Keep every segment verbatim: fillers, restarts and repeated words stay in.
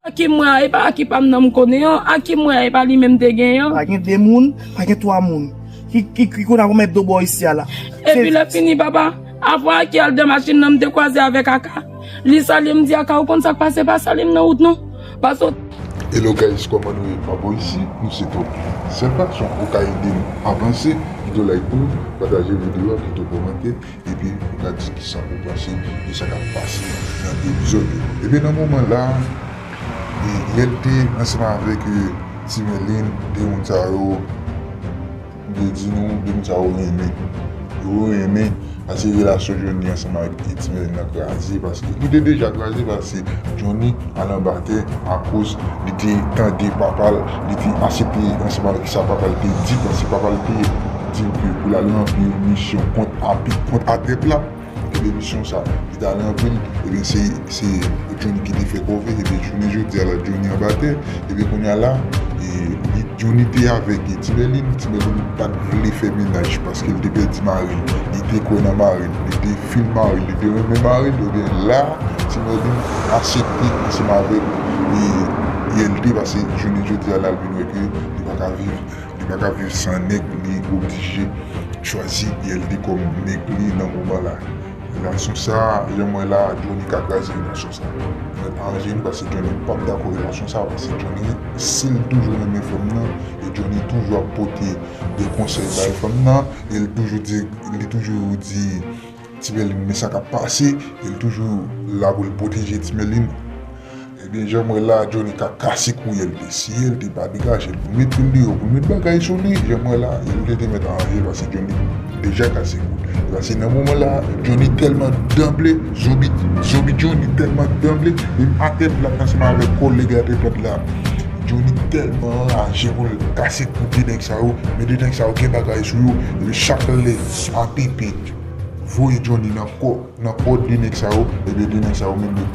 Aki m wè a, e pa Aki pa m nan m konnen an. Aki m wè a, e pa li menm te gen an. Pa gen de moun, pa gen twa moun. Ki, ki, ki konn ap remèt do bò isi a la. Epi lè fini, papa, apre Aki al dan machin nan, m te kwaze avèk Aka. Li salye m, di, Aka, ou konn sa k pase, pa salye m nan wout non. Paske Hello guys, kòman nou ye? Pa bò isi, nou se Top. Sèl fason ou ka ede n avanse, kite yon like pou nou, pataje videyo a, kite yon kòmantè, epi ou ka di kisa ou panse de sa k ap pase nan epizòd yo. Ebyen, nan moman la, e, L T ansanm avèk, e, Ti Mèlin, de moun sa yo, yo di nou, de moun sa yo renmen. Yo renmen, paske relasyon Johnny ansanm avèk Ti Mèlin nan kraze, paske li te deja kraze, paske Johnny al anba tè akoz li te tande papa l, li te aksepte ansanm avèk sa papa l te di, paske papa l te di l ke pou l al ranpli yon misyon kont Api, kont Atèp la. Ebyen, misyon sa, li t al ranpli l, ebyen, se, se Johnny ki te fè kòve, ebyen, jounen jodi a la, Johnny anba tè, ebyen, kounye a la, e, li, Johnny te avèk, e, Ti Mèlin, Ti Mèlin pa t vle fè mennaj, paske l te pèdi mari l, li te kwè nan mari l, li te fil mari l, li te renmen mari l, ebyen, la, Ti Mèlin aksepte ansanm avèk, e, L T, paske jounen jodi a la, l vin wè ke li pa ka viv, li pa ka viv san nèg, li oblije chwazi L T kòm nèg li nan moman la. Relasyon sa, jan m wè la, Johnny ka kraze relasyon sa. Mèt aranje nou, paske Johnny p ap dakò relasyon sa, paske Johnny, si l toujou renmen fanm nan, e Johnny toujou ap pote de konsèy bay fanm nan, e l toujou di, li toujou di, Ti Mèlin, men sa k ap pase, e l toujou la pou l pwoteje Ti Mèlin. Ebyen, jan m wè la, Johnny ka kase kou L T. Si L T pa degaje l pou l met fil deyò, pou l met bagay sou li, jan m wè la, L T te mèt aranje l, paske Johnny deja kase kou. Paske nan moman la, Johnny tèlman danble, zonbi, zonbi Johnny tèlman danble, menm Atèp la ansanm avèk kòlèg Atèp la, Johnny tèlman anraje pou l kase kou de nèg sa yo, men de nèg sa yo gen bagay sou yo, epi chak lè A P P voye Johnny nan kò, nan kò de nèg sa yo, ebyen de nèg sa yo menm yo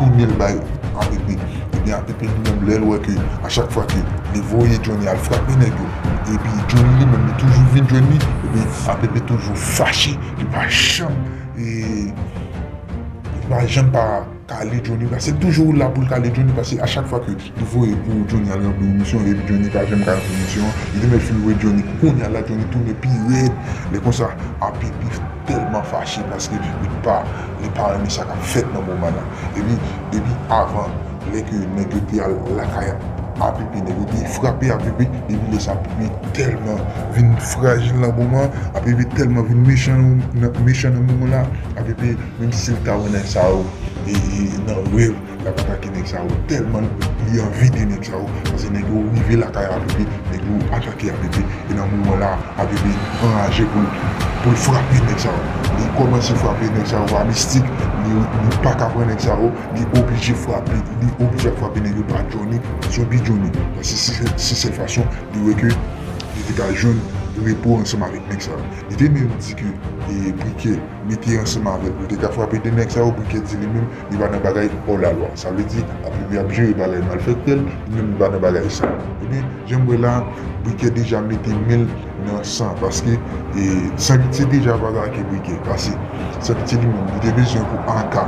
tounen l bay A P P. Ebyen A P P li menm lè l wè ke a chak fwa ke li voye Johnny al frape nèg yo, epi Johnny li menm li toujou vin jwenn li, ebyen A P P toujou fache, li pa janm, e, li pa janm pa kale Johnny, paske l toujou la pou l kale Johnny, paske a chak fwa ke li voye pou Johnny al ranpli yon misyon, epi Johnny pa janm ka ranpli misyon an, li te mèt fin voye Johnny, kounye a la Johnny tounen pi rèd, lè konsa, A P P tèlman fache paske li pa, li pa renmen sa k ap fèt nan moman la. Epi, depi avan, lè ke nèg yo te al lakay A P P, nèg yo te frape A P P, depi lè sa A P P tèlman vin frajil nan moman, A P P tèlman vin mechan nan, mechan nan moman la, A P P, menm si l ta wè nèg sa yo, e, e, nan rèv, l ap atake nèg sa yo tèlman li anvi de nèg sa yo, paske nèg yo rive lakay A P P, nèg yo atake A P P, e nan moman la, A P P anraje pou l, pou l frape nèg sa yo. Li kòmanse frape nèg sa yo pa mistik, li, li pa ka pran nèg sa yo, li oblije frape, li oblije ap frape nèg yo pa Johnny, zonbi Johnny. Paske se, se sèl fason li wè ke li te ka jwenn repo ansanm avèk nèg sa yo. Li te menm di ke, e, Brikè mete ansanm avè l pou l te ka frape de nèg sa yo, Brikè di li menm, li pa nan bagay hors la loi. Sa vle di, A P P ap jere bagay malfektè l, li menm li pa nan bagay sa. Ebyen, jan m wè la, Brikè deja mete men l nan san, paske, e, San Pitye deja pa atake Brikè, paske San Pitye li menm, li te bezwen pou Aka.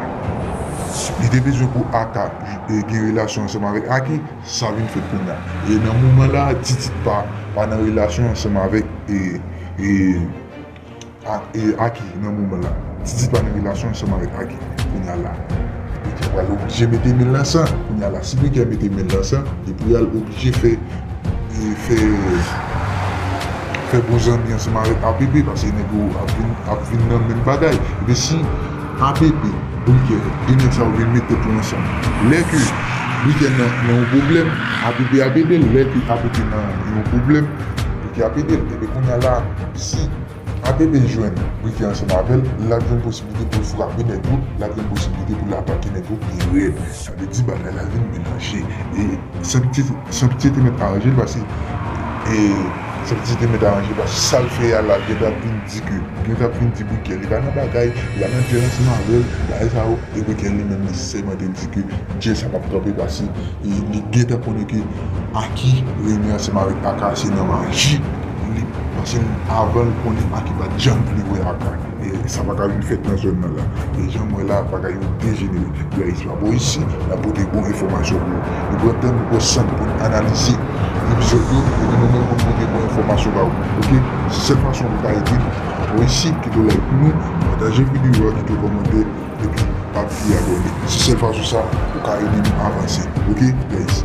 Li te bezwen pou Aka, e, gen relasyon ansanm avèk Aki, sa vin fèt kounye a. E nan moman la, Titit pa, pa nan relasyon ansanm avèk, e, e, a, e, Aki nan moman la. Titit pa nan relasyon ansanm avèk Aki kounye a la. Brikè pral oblije mete men l nan san kounye a la. Si Brikè mete men l nan san, li pral oblije fè, e, fè, fè bon zanmi ansanm avèk A P P, paske nèg yo ap vin, ap vin nan menm bagay. Epi si A P P, Brikè, de nèg sa yo vin met tèt yo ansanm. Lè ke Brikè nan, nan yon pwoblèm, A P P ap ede l. Lè ke A P P nan yon pwoblèm, Brikè ap ede l. Epi kounye a la, si A P P jwenn Brikè ansanm avè l, l ap jwenn posiblite pou l frape nèg yo, l ap jwenn posiblite pou l atake nèg yo pi rèd. Sa vle di bagay la vin melanje. E San Pitye, San Pitye te mèt aranje l paske, e, San Pitye te mèt aranje l paske sa l fè a la, gen t ap vin di ke, gen t ap vin di Brikè, li pa nan bagay, li pa nan djèl ansanm avè l, bagay sa yo, e Brikè li menm nesesèman te di ke djèl sa p ap kanpe paske, e, li gentan konnen ke Aki renmen ansanm avèk Aka, se nan maji, li, paske avan l konnen Aki pa t janm vle wè Aka. E, Sa pa ka vin fèt nan zòn nan la. E jan m wè la, bagay yo dejenere. Guys, pa bò isi, n ap pote bon enfòmasyon pou nou. Nou pran tan, nou pran san nou pou n analize epizòd yo, epi nou menm pou n pote bon enfòmasyon ba ou. Oke? Se sèl fason pou w ka ede nou. Pa bò isi, kite w like pou nou, pataje videyo a, kite w kòmantè, epi pa bliye abòne. Se sèl fason sa ou ka ede nou avanse. Oke, guys?